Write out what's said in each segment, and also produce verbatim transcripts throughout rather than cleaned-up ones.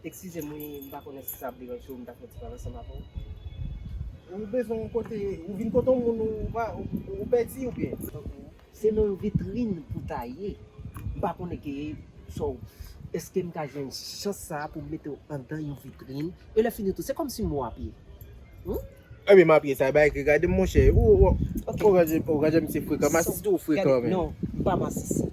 Eskize m wi, m pa konnen si sa ap deranje w, m ta fè yon ti pale ansanm avè w. Ou bezwen yon kote, ou vin kote yon moun ou pa, ou, ou pèdi oubyen? Se nan yon vitrin pou ta ye. M pa konnen ke, so, èske m ka jwenn chans sa a pou m mete w anndan yon vitrin? E lè fini tou, se kòmsi m wè w ap ye. Hmm? Ebyen, m ap ye sa, bay, gade m, monchè. Ou, ou, ou, ok, ou gade, ou gade misye frekan. Masisi tou frekan, men. Non, m pa masisi.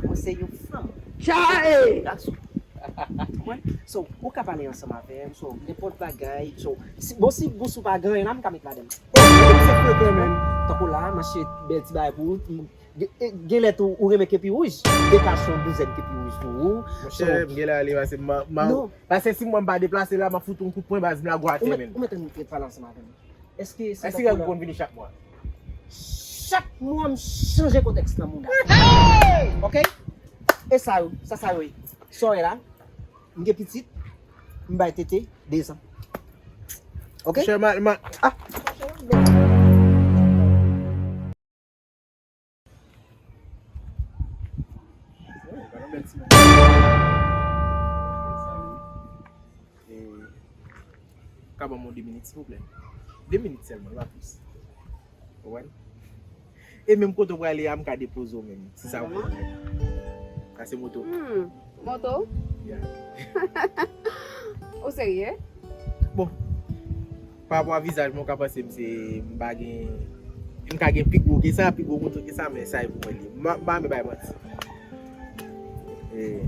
Mwen se yon fanm. Chae! Gason. Konprann? So, ou ka pale ansanm avè m, so, nenpòt bagay, so, si, bon, si bous ou pa gen anyen la, m ka met ladan l. Oh, misye frekan, men. Tankou la, m achte bèl ti bagay pou ou, m, gen, gen lè tou, ou renmen kepi wouj, dekachon douzèn kepi wouj pou ou. Monchè, so, m gen lè ale, pase m, m, non. Pase si mwen m pa deplase la, m ap fout ou yon kout pwen, baz, m lagò atè, men. Ou mèt, ou mèt annik pale ansanm avè m. Èske se tankou la? Èske ou konn vini chak mwa? Chak mwa, m chanje kontèks nan mouda. Hey! Ok? E sa yo, sa, sa yo ye. Sa w wè la, m gen pitit, m bay tete, dezan. Ok? Monchè, ma, ma, ah! E, ka ban m yon de minit, silvouplè? De minit sèlman, pa plis. Ou konprann? E menm kote w prale a, m ka depoze w menm, si sa w konprann. Sa se moto. Hmm, moto? Yeah. Ou serye? Bon, pa rapò a vizaj mwen, ou ka panse m se, m pa gen, m ka gen pi gwo ke sa, pi gwo moto ke sa, men sa e pou mwen li. M pa, m pa renmen bay manti. E,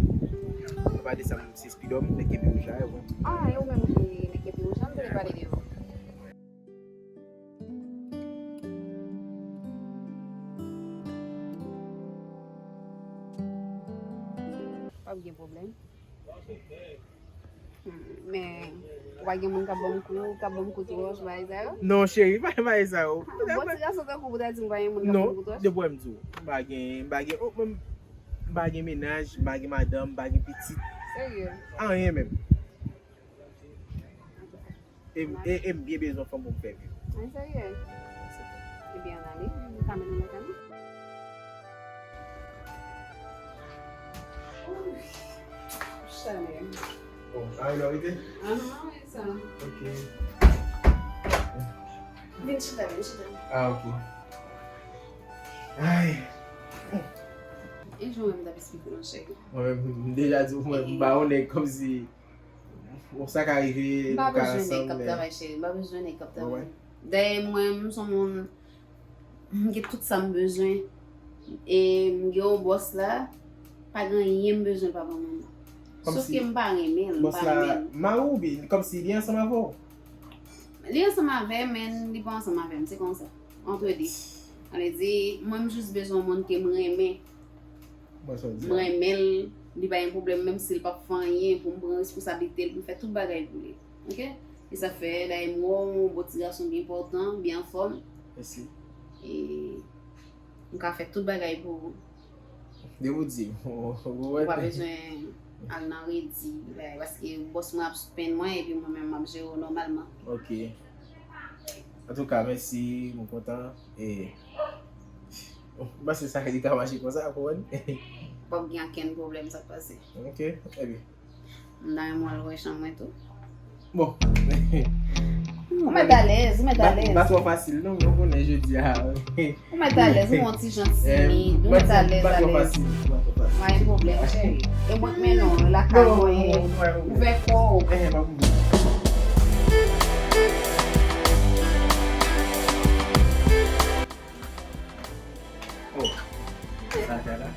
apa de sa, m se Speed Up, nèg kepi wouj la, yo konn. Ah, e ou menm ki nèg kepi wouj la, m te vle pale de ou. Pa gen pwoblèm. Hmm, men, ou pa gen moun k ap ban m kou, k ap ban m kout wòch, bagay sa yo? Non, cheri, pa, pa gen sa yo. Ah, bon ti gason tankou w ta di m pa gen moun k ap ban m kout wòch? Non, depi w wè m di w, m pa gen, m pa gen, oh, m, m pa gen mennaj, m pa gen madanm, m pa gen pitit. Serye? Anyen menm. E, e, e m byen bezwen fanm pou m fè vi. An serye? Ebyen, ann ale, m ka mennen w lakay mwen. Ouf, chalè. Bon, a, ou rete? Ahan, e sa. Ok. Vin chita, vin chita. Ah, ok. Ay. E jan w wè m t ap esplike w lan, cheri? Mwen menm, m deja di w, mwen, m pa yon nèg kòmsi Bon, sa ka rive, nou ka ansanm, men. M pa bezwen nèg k ap travay, cheri. M pa bezwen nèg k ap travay. Dayè, mwen, m se yon moun, m gen tout sa m bezwen. E m gen yon bòs la, pa gen anyen m bezwen l pa ban mwen. Sòf ke m pa renmen l, m pa renmen l. Bòs la, mari w oubyen kòmsi li ansanm avè w? Li ansanm avè m, men li pa ansanm avè m, se konsa. Antre de. Sa vle di, mwen, m jis bezwen yon moun ke m renmen. Mwen renmen l, li pa gen pwoblèm, menm si l p ap fè anyen, pou m pran responsablite l, pou m fè tout bagay pou li. Ok? E sa fè, dayè, m wè w, w bon ti gason ki enpòtan, byen anfòm. Mèsi. E m ka fè tout bagay pou ou. Depi w di, ou pa bezwen al nan redi, paske bòs mwen ap sispann mwen, epi mwen menm m ap jere w nòmalman. Ok. Antouka, mèsi, mwen kontan. E, m panse sa li ka mache konsa, ou konprann? P ap gen okenn pwoblèm, sa k pase. Ok, ebyen. M ta renmen w al wè chanm mwen tou. Bon. Ou mèt alèz, ou mèt alèz. M pa twò fasil, non, men ou konnen jodi a. Ou mèt alèz, ou yon ti jan timid, ou mèt alèz, alèz. Pa gen pwoblèm, cheri. E mwen k mennen w lakay mwen, ouvè kò w. Oh, sa, sa la?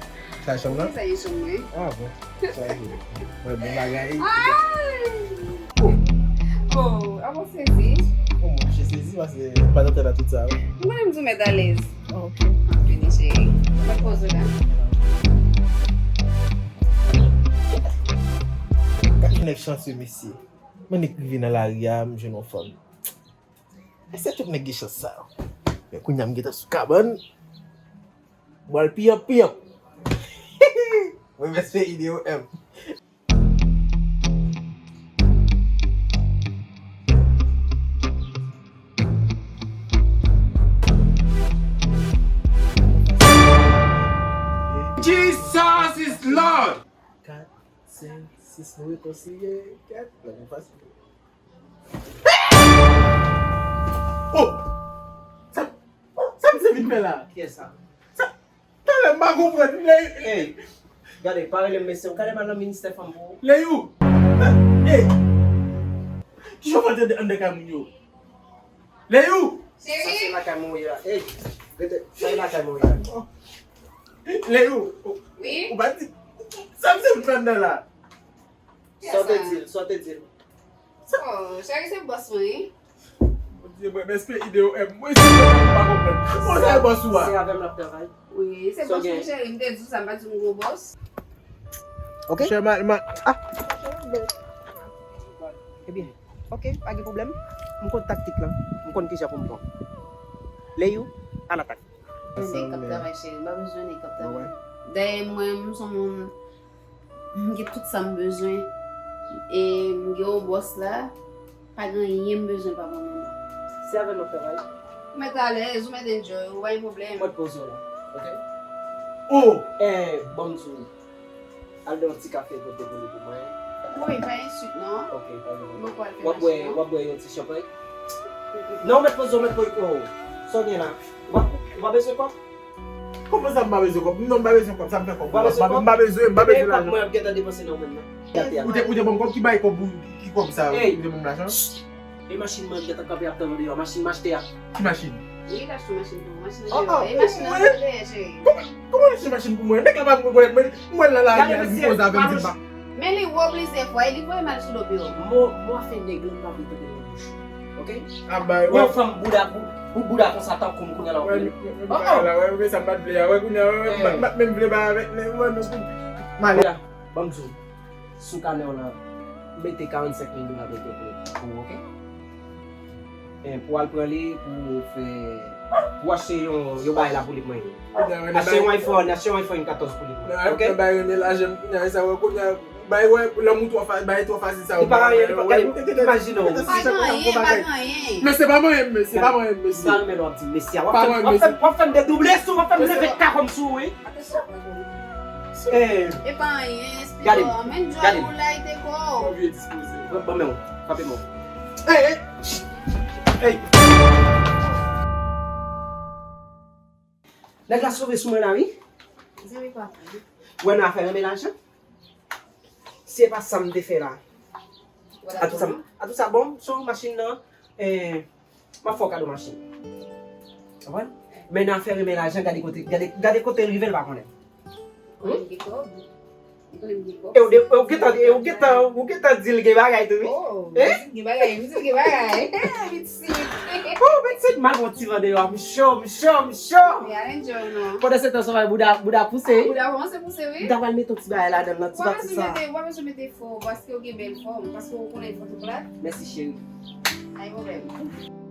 Sa chanm nan? Sa e chanm mwen. Ah, bon. Sa e bon bagay. Ay! Oh, a bon sezi. Oh, mwen mache sezi paske m pa t atann a tout sa, wi. Mwen menm tou mèt alèz. Ah, ok. Ah, vini, cheri. Mwen poze la. Gade nèg chansye, mesye. Mwen nèg rive nan lari a, m jwenn yon fanm. Èske tout nèg gen chans sa? Men kounye a m gentan sou kabann. Mwen al piyap, piyap. Mwen mèt fè ide yo, M. Jesus is Lord! Kat, senk, Si nou rekonsilye, kèt, bagay fasil. Oh! Sa, sa misye vin fè la? Kiyès sa? Sa, talè m pa konprann. Leyou. Ey, gade, pa rele m mesye, ou ka demann nan ministè fanm pou ou. Leyou! Ey! Kijan w fè antre anndan kay moun yo? Leyou! Sa se lakay mwen ye la. Ey, rete, sa se lakay mwen ye la. Leyou! Wi? Ou pa di, sa misye vin fè anndan la? Sa w te di l, sa w te di l. Oh, cheri, se bòs mwen, wi. Bondye, mwen, men se ide yo, eh, mwen, se pa konprann. Bon, sa e bòs ou a? Se avè m l ap travay. Wi, se bòs mwen, cheri, m te di w sa, m pa di w m gwo bòs. Ok? Chè, ma, ma, ah. Ebyen, ok, pa gen pwoblèm. M konn taktik lan, m konn kijan pou m pran. Leyou, alatak. Nèg k ap travay, cheri, m pa bezwen nèg k ap travay. Dayè, mwen, m se yon moun, m gen tout sa m bezwen. E m gen yon bòs la, pa gen anyen m bezwen pa ban moun. Se avè m ap travay. Ou mèt alèz, ou mèt enjoy, ou pa gen pwoblèm. Mwen poze w la, ok? Oh! Eh, ban m di w. Al nan yon ti kafe pote pou li pou mwen. Woy, pa ensuite non. Ok, pa gen pwoblèm. Mwen pral fè machin nan. W ap bwè, w ap bwè yon ti chanpay? Non, w mèt poze, w mèt poze. Oh, sa w gen la? W ap, w pa bezwen kòb? Kòman sa m pa bezwen kòb? Non, m pa bezwen kòb, sa m fè kòb? W pa bezwen kòb? M pa bezwen, m pa bezwen lajan. E kòb mwen ap gentan depanse nan men m nan. Ou te, ou te ban m kòb, ki bay kòb ou, ki kòb sa, ou te ban m lajan? E machin mwen gentan kanpe ap tann ou deyò, machin m achte a. Ki machin? Wi, l achte yon machin pou ou. Machin nan deyò. E machin nan deyò, cheri. Kòman, kòman l achte machin pou mwen? Nèg la pa rekonèt mwen. Mwen la la, li poze avè m, di pa. Men li wo plizyè fwa, e li voye m al sou do pye w. Mo, mo afè nèg lan pa vle tande nan bouch ou. Ok? Ap bay, wè. Yon fanm bouda, bou-, bouda konsa tankou m kounye a la. Wè, men sa m pa t vle a. Wè, kounye a, wè, m pa t menm vle bay avèk nèg, wè, nou tout. M ale. Ban m di w. Sou kanè w lan, mete karannsenk mil dola mete pou, pou ou, ok? E, pou w al pran li, pou w fè, pou w achte yon, yon bagay la pou li pou mwen. Achte yon iPhone, achte yon iPhone katòz pou li pou mwen, ok? Bay rene lajan m kounye a, sa wè kounye a, bay wè, lanmou twò fa-, bay twò fasil sa. Li pa gen anyen, li pa gen anyen, imajine w. Pa gen anyen, pa gen anyen. Men se pa mwen, men se pa mwen, men se. Sa nou men w ap di, mesye a. W ap fè m, w ap fè m, w ap fè m dedouble sou, w ap fè m leve ka kòm sou, wi. Atann, sa pa bon. Eh, e pa anyen, Espidor. Gade m, men djòl ou la, e te kò. Yon vye dispoze. Ban, ban men w, frape men w. Ey, ey. Ey. Nèg la sove sou mwen la, wi. Zanmi pa. Wè nan afè renmen lajan. Se pa sa m te fè la. Atou sa, atou sa bon, sou machin nan, eh, m ap fè w kado machin. Konprann? Men nan afè renmen lajan, gade kote, gade, gade kote l rive, l pa konnen. Konnen m gen kòb. Li konnen m gen kòb. E ou de, e ou gentan, e ou gentan, ou gentan di l gen bagay tou, wi. Oh, eh? M di l gen bagay, m di l gen bagay. Pitit. Oh, pitit, m al pran ti van deyò, m cho, m cho, m cho. Wi, al enjoy non. Pandan se tan, sa va, bouda, bouda pouse, wi. Bouda kòmanse pouse, wi. M ta pral mete yon ti bagay ladan l, nan ti pati sa. Ou pa bezwen mete, ou pa bezwen mete fò, paske ou gen bèl fòm, paske ou konnen fò tou plat. Mèsi, cheri. Pa gen pwoblèm.